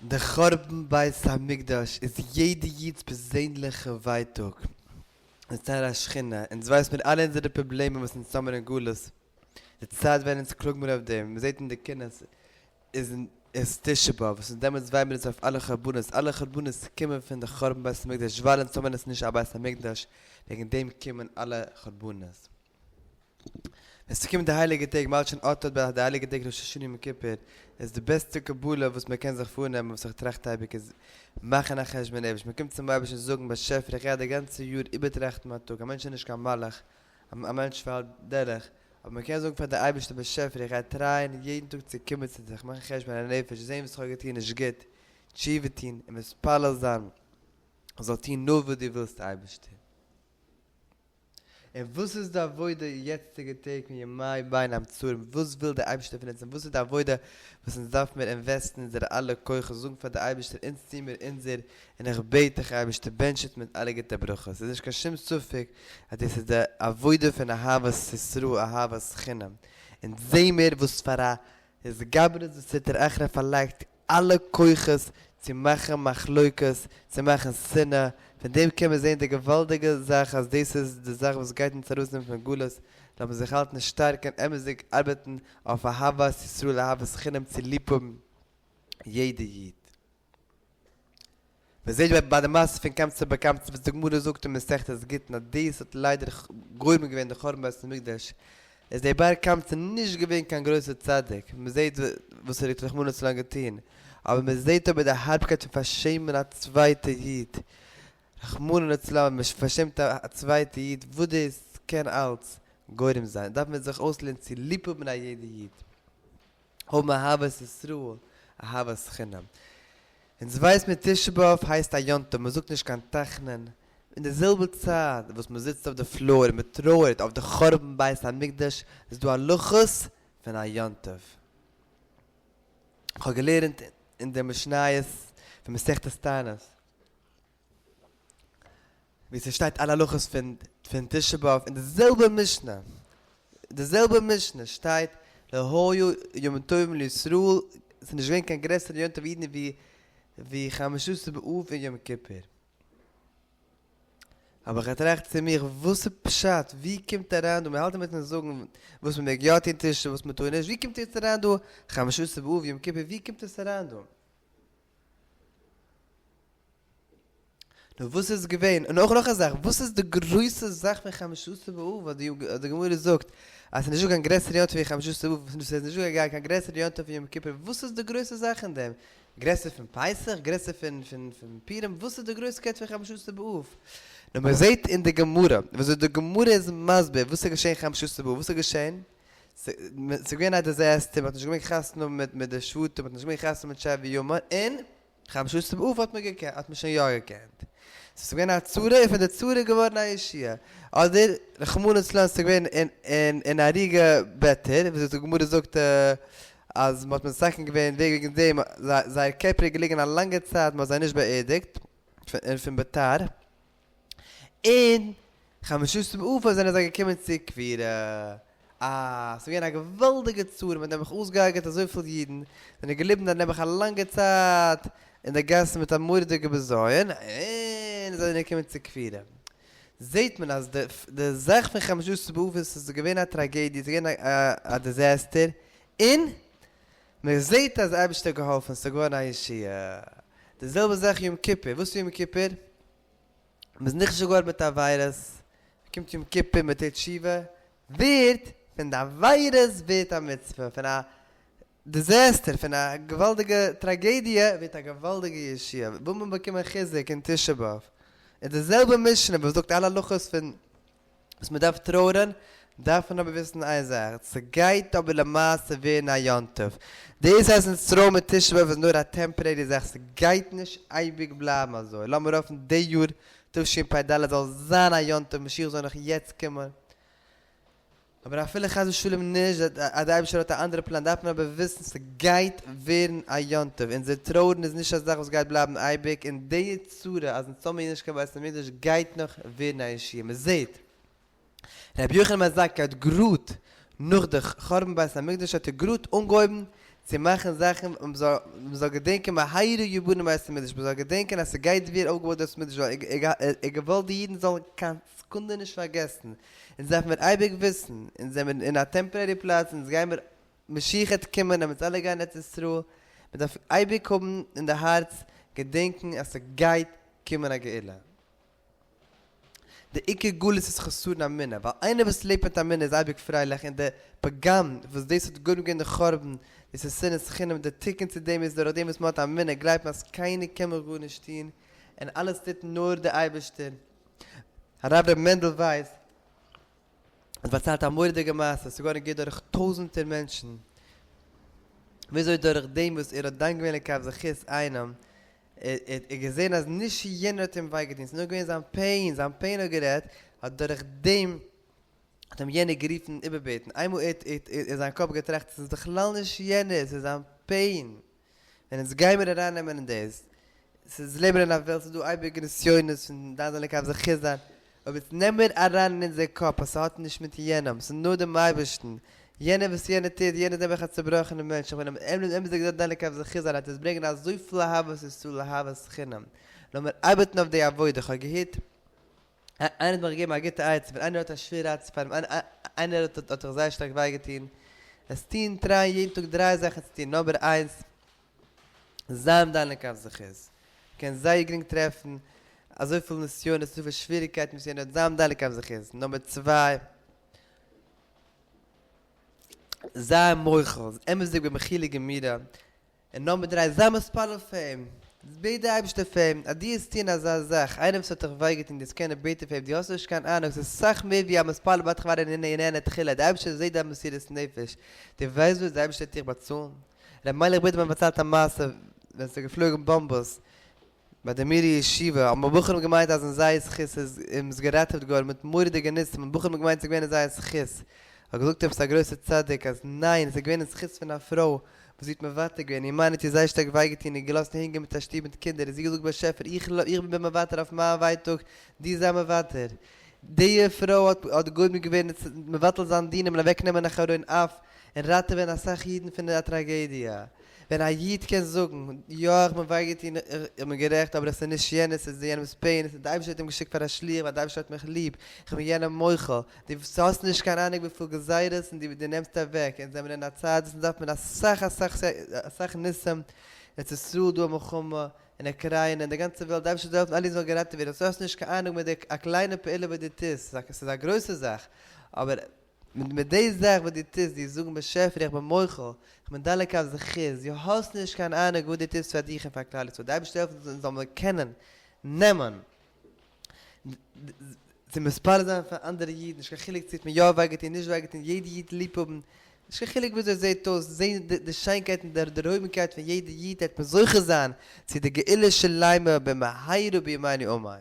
די חורבן בית המקדש איז יעדע איד'ס פערזענליכע ווייטאג און צער השכינה, אונז ווייס מיר אלע אונזערע פראבלעמען וואס אונז האמיר אין גלות, די צייט ווען אונז קלאג מיר אויף דעם, מען זעט אין די קינות איז איז תשעה באב וואס איז דעמאלטס וויינען מיר אונז אויף אלע חורבנות, אלע חורבנות קומען פון די חורבן בית המקדש ווייל אונז האבן עס נישט א בית המקדש וועגן דעם קומען אלע חורבנות. ווען ס'קומט די הייליגע טעג, מ'האלט שוין אט אט ביי די הייליגע טעג ראש השנה יום כיפור, איז די בעסטע קבלה וואס מ'קען זיך פארנעמען, וואס איך טראכט אייביג, איז מאכן א חשבון נפש, מ'קומט צום אייבערשטן זאגן, באשעפער איך גיי די גאנצע יאר איבערטראכטן מיין טאג, א מענטש איז נישט קיין מלאך, א מענטש פאלט דורך, אבער מ'קען זאגן פאר די אייבערשטער באשעפער איך גיי טרייען יעדן טאג צו קומען צו זיך, מאכן חשבון הנפש, זען וואס איך האב געטון נישט גוט, תשובה טון און מתפלל זיין איך זאל טון נאר וואס דו ווילסט אייבערשטער. און וואס איז די עבודה יעצטיגע טעג פון ימי בין המצרים, וואס וויל דער אייבערשטער פון אונז און וואס איז די עבודה וואס אונז דארף מיר אינוועסטן אונזערע אלע כוחות, זאגן פאר די אייבערשטער אונז טוהן מיר אונזער און איך בעט דיך אייבערשטער בענטש אונז מיט אלע גוטע ברכות, ס'איז נישט קיין שום ספק אז דאס איז די עבודה פון אהבת ישראל אהבת חינם, אונז זעהן מיר וואס פאר א התגברות וואס סטרא אחרא פארלייגט אלע כוחות צו מאכן מחלוקת, צו מאכן שנאה, פון דעם קען מען זען די געוואלדיגע זאך אז דאס איז די זאך וואס גייט אונז ארויסנעמען פון גלות, לאמיר זיך האלטן שטארק און אמת'דיג ארבעטן אויף אהבת ישראל אהבת חינם צו ליב האבן יעדע איד. מען זעט ביי די מעשה פון קמצא בר קמצא וואס די גמרא זאגט אין מסכת גיטין אז דאס האט ליידער גורם געווען די חורבן בית המקדש, איז דער בר קמצא נישט געווען קיין גרויסער צדיק, מען זעט וואס ער האט רחמנא לצלן געטון, אבער מען זעט אבער די הארבקייט פון פארשעמען א צווייטע איד, רחמנא לצלן ווען מען פארשעמט א צווייטע איד וואס דאס קען אלץ גורם זיין, דארף מען זיך אויסלערנען צו ליב האבן א יעדע איד. האבן אהבת ישראל, אהבת חינם. אונז ווייס מיר תשעה באב הייסט א יום טוב, מען זאגט נישט קיין תחנון, אין די זעלבע צייט וואס מען זיצט אויף די floor און מען טרויערט אויף די חורבן בית המקדש איז דא הלכות פון א יום טוב. כ'האב געלערנט אין די משניות פון מסכת תענית. ווי ס'שטייט אלע הלכות פון פון תשעה באב אין די זעלבע משנה, די זעלבע משנה שטייט לא היו ימים טובים לישראל, ס'איז נישט געווען קיין גרעסערע יום טוב אידן ווי ווי חמשה עשר באב און יום כיפור. האב איך געטראכט צו מיך וואס איז פשט, ווי קומט אריין דא, מ'האלט אינמיטן זאגן וואס מ'מעג יא טון תשעה וואס מ'טאר נישט, ווי קומט יעצט אריין דא חמשה עשר באב יום כיפור, ווי קומט עס אריין דא? נו וואס איז געווען? און אויך נאך א זאך, וואס איז די גרויסע זאך פון חמשה עשר באב וואס די גמרא זאגט אז ס'איז נישטא קיין גרעסערע יום טוב ווי חמשה עשר באב, ס'איז נישטא קיין גרעסערע יום טוב ווי יום כיפור, וואס איז די גרויסע זאך אין דעם? גרעסער פון פסח? גרעסער פון פון פורים? וואס איז די גרויסקייט פון חמשה עשר באב? נאר מען זעט אין די גמרא, וויאזוי די גמרא איז מסביר וואס איז געשען חמשה עשר באב, וואס איז געשען? ס'איז געווען א disaster, מ'האט נישט געמעגט חתונה האבן מיט די שבטים, מ'האט נישט געמעגט חתונה האבן מיט שבט ימן, און חמשה עשר באב האט מען געקענט, האט מען שוין יא געקענט. ס'איז געווען א צרה און פון די צרה איז געווארן א ישועה. אדער רחמנא לצלן ס'איז געווען אין הריגה ביתר, ווי די גמרא זאגט אז מ'האט מתקן געווען וועגן דעם, זייער קערפער איז געליגן א לאנגע צייט מ'האט זיי נישט באערדיגט, פון ביתר. און חמשה עשר באב זענען זיי געקומען צו קבורה. אה, ס'איז געווען א געוואלדיגע צרה, מ'האט נעבעך אויסגעהרג'עט אזויפיל אידן, זענען געבליבן דארט נעבעך א לאנגע צייט אין די גאסן מיט א מורא'דיגע בזיון, און זיי זענען געקומען צו קבורה. זעט מען אז די זאך פון חמשה עשר באב איז ס'איז געווען א טראגעדיע, ס'איז געווען א disaster, און מען זעט אז די אייבערשטער האט געהאלפן, ס'איז געווארן א ישועה. די זעלבע זאך יום כיפור, וואס איז יום כיפור? מ'איז נכשל געווארן מיט עבירות, קומט יום כיפור מען טוט תשובה, ווערט פון די עבירות ווערט א מצוה, פון א disaster, פון א געוואלדיגע טראגעדיע ווערט א געוואלדיגע ישועה, וויל מען באקומען חיזוק אין תשעה באב, און די זעלבע משנה וואס זאגט אלע הלכות פון וואס מען דארף טרויערן, דארף מען אבער וויסן איין זאך, ס'גייט אבער למעשה ווערן א יום טוב. דאס אז אונז טרויערן מיט תשעה באב איז נאר א temporary זאך, ס'גייט נישט אייביג בלייבן אזוי. לאמיר האפן די יאר תשפ"ד זאל זיין א יום טוב, משיח זאל נאך יעצט קומען. אבער אפילו חס ושלום נישט, אז די אייבערשטער האט א אנדערע פלאן, דארף מען אבער וויסן ס'גייט ווערן א יום טוב. אונזער טרויערן איז נישט א זאך וואס גייט בלייבן אייביג, און די צרה אז אונז האמיר נישט קיין בית המקדש גייט נאך ווערן א ישועה. מ'זעט רבי יוחנן בן זכאי האט גראד נאך די חורבן בית המקדש האט ער גראד אנגעהויבן. צו מאכן זאכן מען זאל געדענקען מהרה יבנה בית המקדש, מען זאל געדענקען אז ס'גייט ווערן אויפגעבויט דאס מקדש, ווייל ער האט געוואלט די אידן זאלן קיין סעקונדע נישט פארגעסן, אונז דארף מיר אייביג וויסן, אונז זעמיר אין א temporary פלאץ, אונז גיימיר משיח העט קומען און מ'וועט אלע גיין ארץ ישראל, מען דארף אייביג האבן אין די הארץ, געדענקן אז ס'גייט קומען א גאולה. די עיקר גלות איז חסרון אמונה, ווייל איינער וואס לעבט מיט אמונה איז אייביג פרייליך און די פגם וואס דאס האט גורם געווען די חורבן, דאס איז שנאת חינם, די תיקון צו דעם איז דורך דעם וואס מען האט אמונה גלייבט מען אז קיינער קען מיך גארנישט טון און אלעס טוט נאר דער אייבערשטער. הרב ר' מענדל ווייס האט פארציילט א מורא'דיגע מעשה, ס'איז געווארן געהערט דורך טויזענטער מענטשן, וויאזוי דורך דעם וואס ער האט דן געווען לכף זכות איינעם, ער האט געזען אז נישט יענער האט אים וויי געטון, ס'איז נאר געווען זיין pain, זיין pain האט גערעדט, האט דורך דעם האט אים יענער גערופן איבערבעטן, איינמאל ער האט אין זיין קאפ געטראכט ס'איז בכלל נישט יענער, ס'איז זיין pain, ווען אונז גיימיר ארייננעמען אין דאס, ס'איז לעבן אין א וועלט, ס'איז דא אייביג נסיונות פון דן זיין לכף זכות זיין, אבער אונז נעמער אריין אין אונזער קאפ אז ס'האט נישט מיט יענעם, ס'איז נאר דעם אייבערשטן, יענער וואס יענער טוט, יענער איז נעבעך א צובראכענער מענטש, איך בין אים אמת'דיג דן לכף זכות זיין, וועט עס ברענגען אזויפיל אהבת ישראל אהבת חינם, לאמיר ארבעטן אויף די עבודה, כ'האב געהערט איינער האט מיך געגעבן א גוטע עצה, ווען איינער האט א שווערע עצה פאר אים, איינער האט האט דיך זייער שטארק וויי געטון, עס טון, try ען יעדן טאג דריי זאכן צו טון, number איינס, זיי אים דן לכף זכות, מ'קען זייער גרינג טרעפן אזויפיל נסיונות, אזויפיל שוועריגקייטן וואס יענער האט, זיי אים דן לכף זכות, number צוויי, זיי אים מוחל, אמת'דיג במחילה גמורה, און number דריי, זיי מתפלל פאר אים, בעט די אייבערשטער פאר אים, אז דו וועסט טון אזא זאך, איינער וואס האט דיך וויי געטון, דו וועסט קענען בעטן פאר אים, דו האסט נישט קיין אהנונג, ס'איז סאך מער ווי א מתפלל בעד חברו ינענע תחילה, די אייבערשטער זעט דיין מסירות נפש, דו ווייסט וואס די אייבערשטער וועט דיך באצאלן? ר' מיילעך בידערמאן פארציילט א מעשה, ווען ס'איז געפלויגן באמבעס ביי די מיר'ע ישיבה, האבן בחורים געמיינט אז אין זייער זכות איז איז געראטעוועט געווארן מיט מורא'דיגע ניסים, האבן בחורים געמיינט ס'איז געווען אין זייער זכות, האט געזאגט עפעס א גרויסע צדיק אז ניין, ס'איז געווען אין זכות פון א פרוי וואס זי האט מוותר געווען, איר מאן האט איר זייער שטארק וויי געטון און געלאזט הונגער מיט א שטוב מיט קינדער, און זי האט געזאגט באשעפער איך איך בין מוותר אויף מיין ווייטאג, דו זיי מוותר. די פרוי האט האט גורם געווען מבטל זיין דינים און אוועק נעמען א חרון אף און ראטעווען אסאך אידן פון א טראגעדיע. ווען א איד קען זאגן, יא איך בין וויי געטון, איך בין גערעכט, אבער עס איז נישט יענער, עס איז יענעמ'ס pain, עס איז די אייבערשטער האט אים געשיקט פאר א שליח ווייל די אייבערשטער האט מיך ליב, איך בין יענעם מוחל, דו האסט נישט קיין אהנונג וויפיל גזירות און דו נעמסט אוועק, אונז זעמיר אין א צייט וואס אונז דארף מיר אסאך אסאך אסאך ניסים, ארץ ישראל דא א מלחמה, אין אוקריינע, אין די גאנצע וועלט, די אייבערשטער זאל העלפן אלע אידן זאלן געראטעוועט ווערן, דו האסט נישט קיין אהנונג מיט די א קליינע פעולה וואס דו טוסט, ס'איז א גרויסע זאך, אבער מיט די זאך וואס דו טוסט, דו זאגן באשעפער איך בין מוחל, איך בין דן לכף זכות, דו האסט נישט קיין אהנונג וואס דו טוסט פאר דיך און פאר כלל ישראל, די אייבערשטער העלפן אונז זאל מען קענען נעמען צו מתפלל זיין פאר אנדערע אידן, נישט קיין חילוק צו האט מען יא וויי געטון נישט וויי געטון, יעדע איד ליב האבן, נישט קיין חילוק וויאזוי עס זעט אויס, זען די שיינקייט און די דערהויבנקייט פון יעדע איד, וועט מען זוכה זיין צו די גאולה שלימה במהרה בימינו אמן.